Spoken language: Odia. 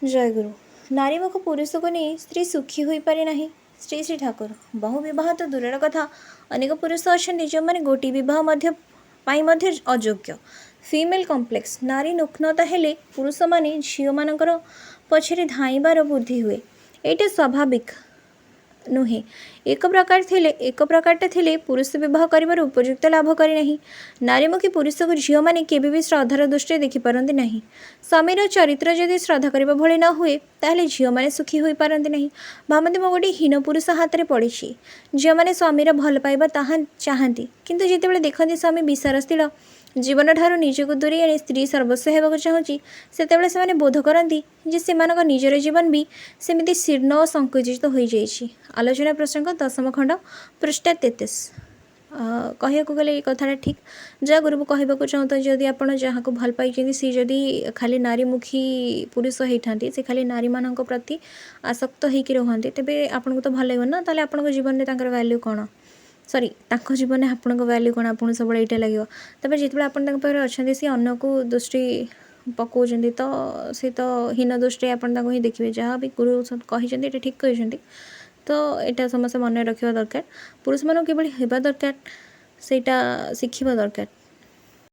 ଜୟଗୁରୁ। ନାରୀମୁଖ ପୁରୁଷକୁ ନେଇ ସ୍ତ୍ରୀ ସୁଖୀ ହୋଇପାରେ ନାହିଁ। ଶ୍ରୀ ଶ୍ରୀ ଠାକୁର। ବହୁ ବିବାହ ତ ଦୂରର କଥା, ଅନେକ ପୁରୁଷ ଅଛନ୍ତି ଯେଉଁମାନେ ଗୋଟିଏ ବିବାହ ମଧ୍ୟ ପାଇଁ ମଧ୍ୟ ଅଯୋଗ୍ୟ। Female complex. ନାରୀ ନ୍ୟୁନତା ହେଲେ ପୁରୁଷମାନେ ଝିଅମାନଙ୍କର ପଛରେ ଧାଇଁବାର ବୁଦ୍ଧି ହୁଏ। ଏଇଟା ସ୍ୱାଭାବିକ ନୁହେଁ। ଏକ ପ୍ରକାରଟା ଥିଲେ ପୁରୁଷ ବିବାହ କରିବାର ଉପଯୁକ୍ତ ଲାଭ କରେ ନାହିଁ। ନାରୀମୁଖୀ ପୁରୁଷକୁ ଝିଅମାନେ କେବେ ବି ଶ୍ରଦ୍ଧାର ଦୃଷ୍ଟିରେ ଦେଖିପାରନ୍ତି ନାହିଁ। ସ୍ୱାମୀର ଚରିତ୍ର ଯଦି ଶ୍ରଦ୍ଧା କରିବା ଭଳି ନ ହୁଏ, ତାହେଲେ ଝିଅମାନେ ସୁଖୀ ହୋଇପାରନ୍ତି ନାହିଁ। ଭାବନ୍ତି, ମୁଁ ଗୋଟିଏ ହୀନ ପୁରୁଷ ହାତରେ ପଡ଼ିଛି। ଝିଅମାନେ ସ୍ୱାମୀର ଭଲ ପାଇବା ତାହା ଚାହାନ୍ତି, କିନ୍ତୁ ଯେତେବେଳେ ଦେଖନ୍ତି ସ୍ୱାମୀ ବିଚାରଶୀଳ ଜୀବନଠାରୁ ନିଜକୁ ଦୂରେଇ ଆଣି ସ୍ତ୍ରୀ ସର୍ବସ୍ୱ ହେବାକୁ ଚାହୁଁଛି, ସେତେବେଳେ ସେମାନେ ବୋଧ କରନ୍ତି ଯେ ସେମାନଙ୍କ ନିଜର ଜୀବନ ବି ସେମିତି ଶୀର୍ଣ୍ଣ ଓ ସଂକୁଚିତ ହୋଇଯାଇଛି। ଆଲୋଚନା ପ୍ରସଙ୍ଗ, ଦଶମ ଖଣ୍ଡ, ପୃଷ୍ଠା 33। କହିବାକୁ ଗଲେ ଏଇ କଥାଟା ଠିକ୍ ଯାହା ଗୁରୁ କହିବାକୁ ଚାହୁଁଛନ୍ତି। ଯଦି ଆପଣ ଯାହାକୁ ଭଲ ପାଇଛନ୍ତି, ସିଏ ଯଦି ଖାଲି ନାରୀମୁଖୀ ପୁରୁଷ ହେଇଥାନ୍ତି, ସେ ଖାଲି ନାରୀମାନଙ୍କ ପ୍ରତି ଆସକ୍ତ ହେଇକି ରୁହନ୍ତି, ତେବେ ଆପଣଙ୍କୁ ତ ଭଲ ଲାଗିବ ନା। ତାହେଲେ ଆପଣଙ୍କ ଜୀବନରେ ତାଙ୍କର ଭ୍ୟାଲ୍ୟୁ କ'ଣ? ସରି, ତାଙ୍କ ଜୀବନରେ ଆପଣଙ୍କ ଭ୍ୟାଲ୍ୟୁ କ'ଣ? ଆପଣଙ୍କୁ ସବୁବେଳେ ଏଇଟା ଲାଗିବ। ତାପରେ ଯେତେବେଳେ ଆପଣ ତାଙ୍କ ପାଖରେ ଅଛନ୍ତି, ସିଏ ଅନ୍ୟକୁ ଦୃଷ୍ଟି ପକାଉଛନ୍ତି, ତ ସେ ତ ହୀନ ଦୃଷ୍ଟିରେ ଆପଣ ତାଙ୍କୁ ହିଁ ଦେଖିବେ। ଯାହା ବି ଗୁରୁ କହିଛନ୍ତି, ଏଇଟା ଠିକ୍ କହିଛନ୍ତି। ତ ଏଇଟା ସମସ୍ତେ ମନେ ରଖିବା ଦରକାର। ପୁରୁଷମାନଙ୍କୁ କିଭଳି ହେବା ଦରକାର, ସେଇଟା ଶିଖିବା ଦରକାର।